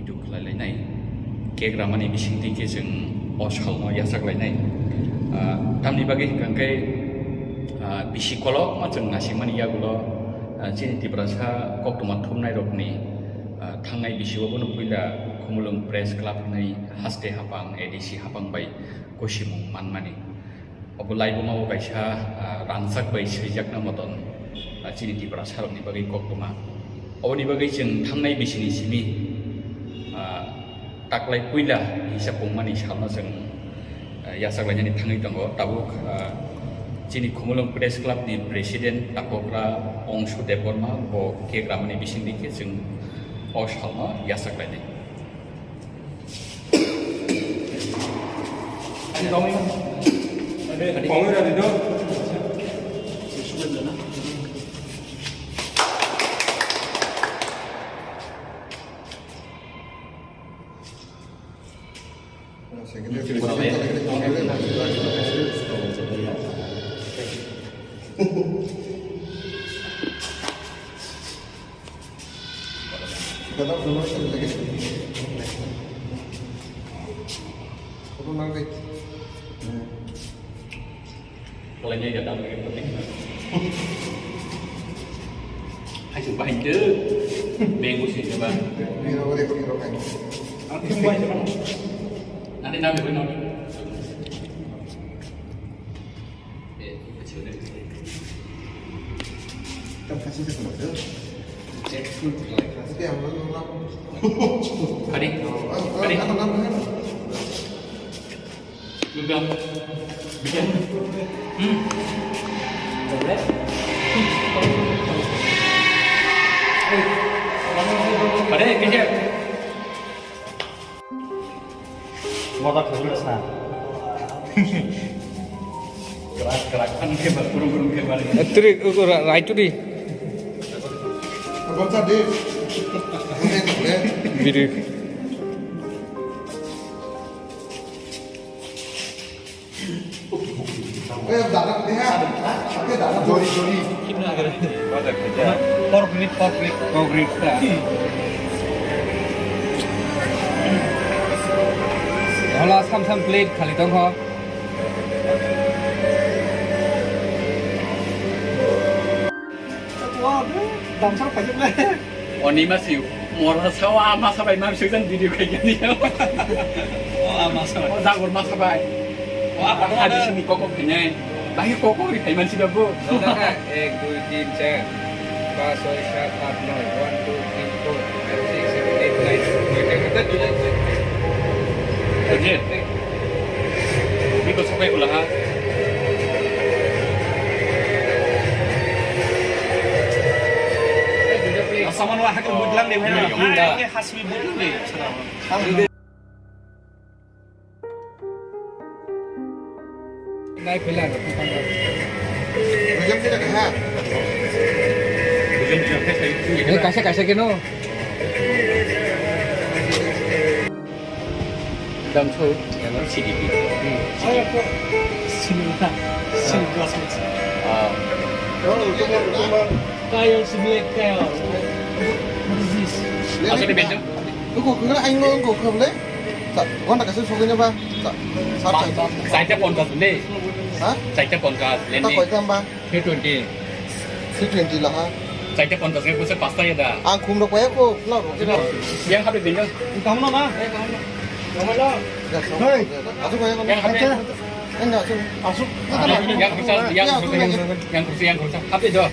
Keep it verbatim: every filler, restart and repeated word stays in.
Tuk khlai lainai, cake ramani bisingtwi khe chwng o salno yachak lainai. Ah, tamni bagwi hwnkha khe, ah, bisi kolokma chwng nasimani yagulo, ah, chini Tiprasa koktwma thumnairokni, ah, thangnai bisio bono puila Khumulwng Press Club hwnwi haste haphang A D C haphang bai kosimung manmani. Obo laibuma o kaisa, ah, rangchak bai swijakna moton, ah, chini Tiprasarokni bagwi koktwma. Oboni bagwi chwng thangnai bisini simi, ah, taklai puila hisab pungmani salno chwng, ah, yachak lainani thangwi tongo. Tabuk, ah, chini Khumulwng Press Club ni President takhokra Ongshu Debbarma bo cake ramani bisingtwi khe chwng o salno yachak lainai. Photo nang dai. Kalanya ya dam lagi penting. Hai sumpah itu. Minggu sih coba. Ini apa dia pakai rokok ini? Nanti nanti nanti. Kadi. Kadi. Lubiang. Lubiang. Hmm. Kadi, kadi. Moda khogol sa. Kerak, kerak, kan ke bar, kurung, kurung ke bar. Turi, ugo ra-, rai turi. Biri. Jori, jori. Pork rib, pork rib. Pork rib ta. Hola, sam sam plate khali tongkho. Damsar phaijak le. Oni masi mora sao a masa bai mam sujang video khai gani. O a masa bai. O jagor masa bai. O a pata adi sini kokok kene. Bai kokok ri khai man si babu. Ek, dui, tin, char, pas, soi, sat, at, noi. One, two, three, four, five, six, seven, eight, nine. Noi ta kata dui. Oke. Ini kau sampai ulah ha. Saman wahai kau budlang deh, mana? Ini khas mi budlang deh. Nai pila. Eh, kaisa, kaisa keno. Dam so, C D P. Sini, sini, sini, classmates. Ah. Kaya si black kaya. What is this? Asli bento. Kok kena aing lo kok kena le? Sa, gua tak kasih soknya ba. Sa, sa, sa. Saita ponchas le. Ha? Saita ponchas le. Tak koi tamba. Three twenty. Three twenty lah ha. Saita ponchas le, busa pasta ya da. Ang khum rok ya kok, lo rok. Yang habis bento. Kamu nama? Eh, kamu. Kamu lo. Ya, so. Hei. Aku kaya kamu. Yang habis. Enggak, so. Asuk. Yang kursi, yang kursi, yang kursi, yang kursi. Habis dah.